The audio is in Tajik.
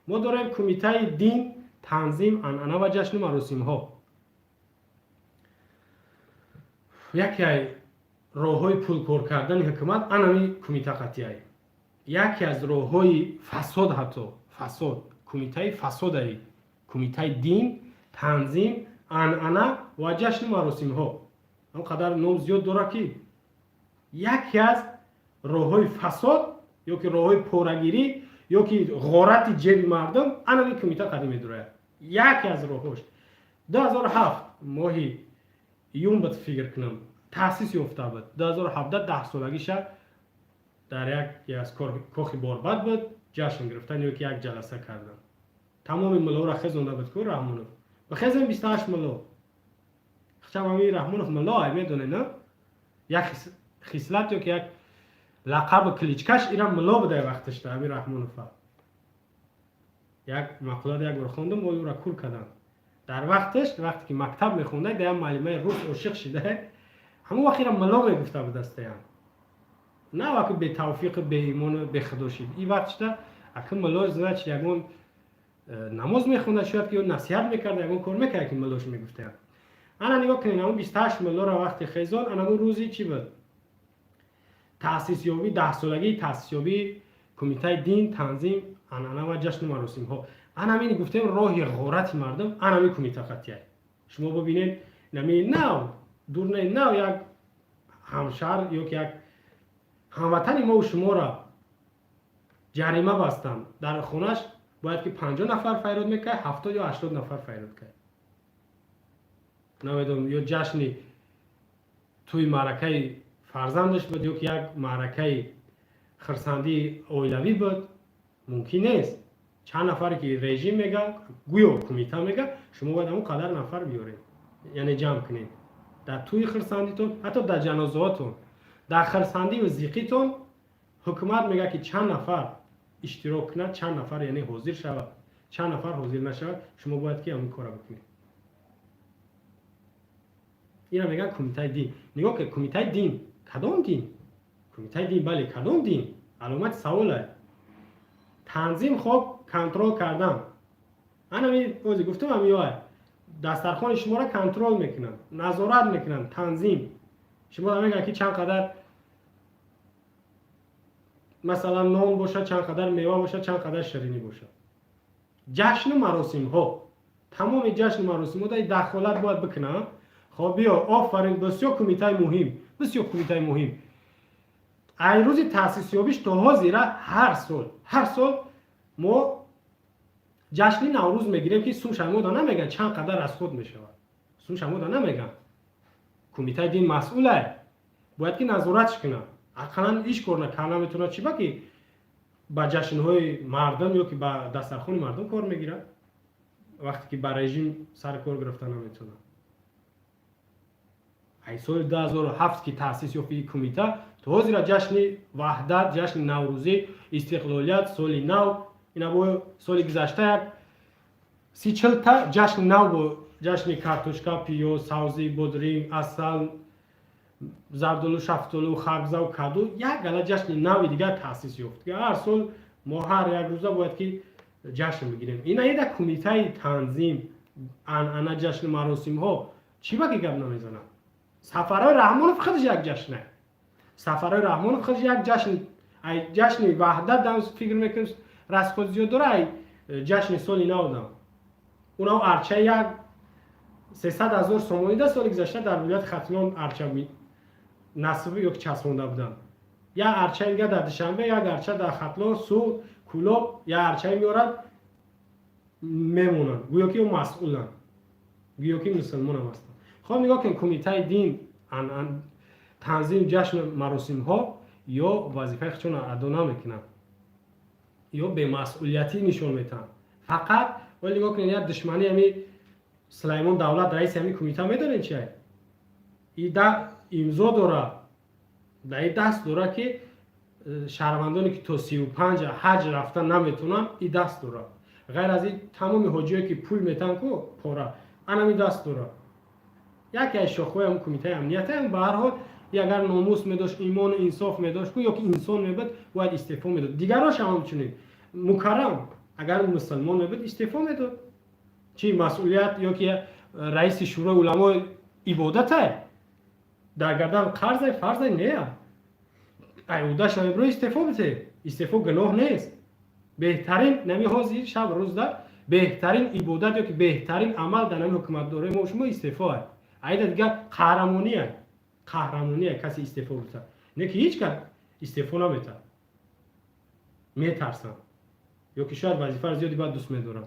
Мо дорем Кумитаи дин, танзим, анъана ва ҷашну маросимҳо. Яке роҳҳои пулкор кардани ҳукумат анами кумита қатъияй, яке аз роҳҳои фасод, ҳатто фасод, кумитаи фасодаи Кумитаи дин, танзим, анъана ва ҷашну маросимҳо он қадар ном зиёд дорад, ки яке аз роҳҳои фасод ё ки роҳҳои порагирӣ, ё ки ғорати ҷеби мардум анами кумита қадим медурояд. Яке аз роҳҳош 2007 моҳи июн буд, фикр кунам, таъсис ёфта буд. 2017 10-солагиша дар як аз кохи Борбад буд, ҷашн гирифтан ё ки як ҷаласа кардан. Тамоми муллоро хезонда буд ку Раҳмонов. Бихезем, 28 мулло. Хчам ами Раҳмонов мулло ай, медонед, на? Як хислат ё ки як лақабу кличка ш ира мулло будай вақташда ами Раҳмонова. Як мақолада як бор хондум, ой, ӯра кур карданд. Дар вақташ, вақте ки мактаб мехонда, да як муаллимаи рус ошиқ шида, ҳамон вақт ира мулло мегуфта будастаям. На вақти бетавфиқу беимону бехудо шид. И вақт шида ака мулло, значит, ягон намоз мехонда, шояд ки ё насиҳат мекарда, ягон кор мекарда, ки муллош мегуфтаям. Ана нигоҳ кунед, ҳамон 28 муллоро вақте хезон, анамун рӯзи чӣ буд? Таъсисёбӣ, 10-солагии таъсисёбии Кумитаи дин, танзим, анъана ва ҷашну маросимҳо. Анамин гуфтем, роҳи ғорати мардум анами кумита қатъияй. Шумо бибинед, нами нав дур не, нав як ҳамшаҳр ё ки як ҳамватани мову шуморо ҷарима бастанд. Дар хонаш бояд ки 50 нафар файрод мекард, 70 ё 80 нафар файрод кард. Намедонам, ё ҷашни тӯи маъракаи фарзандаш буд, ё ки як маъракаи хирсандии оилавӣ буд. Мумкин нест. Чанд нафаре ки режим мега, гӯё кумита мега, шумо бояд ҳамон қадар нафар биёред, яъне ҷамъ кунед дар тӯи хирсандитон, ҳатто дар ҷанозаотон, дар хирсандию зиқитон. Ҳукумат мега, ки чанд нафар иштирок кунад, чанд нафар, яъне ҳозир шавад, чанд нафар ҳозир нашавад, шумо бояд ки ҳамин кора бикунед. Ина мегӯянд Кумитаи дин. Нигоҳ кунед, Кумитаи дин, кадом дин? Кумитаи дин, бале, кадом дин? Аломати саволе. Танзим, хоб, контрол кардан. Анами ози гуфтам, ами дастархони шуморо контрол мекунанд, назорат мекунанд. Танзим шумо мегӯянд, ки чанд қадар, масалан, нон бошад, чанд қадар мева бошад, чанд қадар ширинӣ бошад. Ҷашну маросимҳо, тамоми ҷашну маросимҳо дар дахолат бояд бикунанд. Хоб, биё, офарин, бисёр кумитаи муҳим, бисёр кумитаи муҳим. Ай рӯзи таъсисёбиш то ҳозира ҳар сол, ҳар сол мо ҷашни Наврӯз мегирем, ки сум шамода намеган, чанд қадар расход мешавад, сум шамода намеган. Кумитаи дин масъулай, бояд ки назоратш кунад. Ақаллан иш кор накарда наметавонад. Чӣ ба ки ба ҷашнҳои мардум ё ки ба дастархони мардум кор мегирад, вақте ки ба режим сари кор гирифта наметавонад? Ай соли 2007 ки таъсис ёфти кумита то ҳозира ҷашни Ваҳдат, ҷашни Наврӯзӣ, Истиқлолият, соли нав, ина бо соли гузашта як 30-40 та ҷашни нав бо ҷашни картошка, пиёз, савзӣ, бодринг, асал, зардолу, шафтолу, харбзаву каду, як гала ҷашни нави дигар таъсис ёфт. Ҳар сол мо ҳар як рӯза бояд ки ҷашн бигирем. Ина ида Кумитаи танзим, анъана, ҷашну маросимҳо чӣ ба ки гап намезанад? Сафарҳои Раҳмонов худаш як ҷашне. Сафарҳои Раҳмонов худаш як ҷашн. Ай ҷашни Ваҳдат дам фикр мекунем, расход зиёд дора, ай ҷашни соли нав дам. Унав арча як 300 000 сомонӣ да соли гузашта дар вилояти Хатлон арча насб ё ки часпонда буданд. Як арчаи дигар дар Душанбе, як арча дар Хатлон, Суғд, Кӯлоб, як арчае меорад, мемонанд, гӯё ки масъуланд, гӯё ки мусулмонам ҳастанд. Хоб, нигоҳ кунед, Кумитаи дин, танзим, ҷашну маросимҳо ё вазифаи худшонро адо намекунанд, ё бемасъулиятӣ нишон метаҳанд фақат. Вале нигоҳ кунед, як душмани ҳами Сулаймон Давлат, раиси ҳами кумита, медонед чи? И имзо дора, дар и даст дора, ки шаҳрвандоне ки то 35 ҳаҷ рафта наметавонанд, и даст дора. Ғайр аз ин, тамоми ҳоҷиое ки пул метаҳанд ку пора, анами даст дора. Яке аз шохҳои ҳам кумитаи амният. Ба ҳар ҳол, агар номус медошт, имону инсоф медошт ку, ё ки инсон мебуд, бояд истеъфо медод. Дигарош ҳам ҳамчунин. Мукаррам. Агар мусулмон мебуд, истеъфо медод. Чи масъулият ё ки раиси Шӯрои уламо ибодатай, дар гардан қарзай, фарзай нея, ай удаш намебиро, истеъфо бите. Истеъфо гуноҳ нест. Беҳтарин нами ҳозир шаб рӯзда беҳтарин ибодат ё ки беҳтарин амал дар нами ҳукуматдорои мо шумо истеъфо ай. Айда дигар қаҳрамония, қаҳрамония касе истеъфо бита. Не ки ҳеҷ кас истеъфо наметад, метарсанд ё ки шояд вазифаро зиёди баъд дӯст медоранд.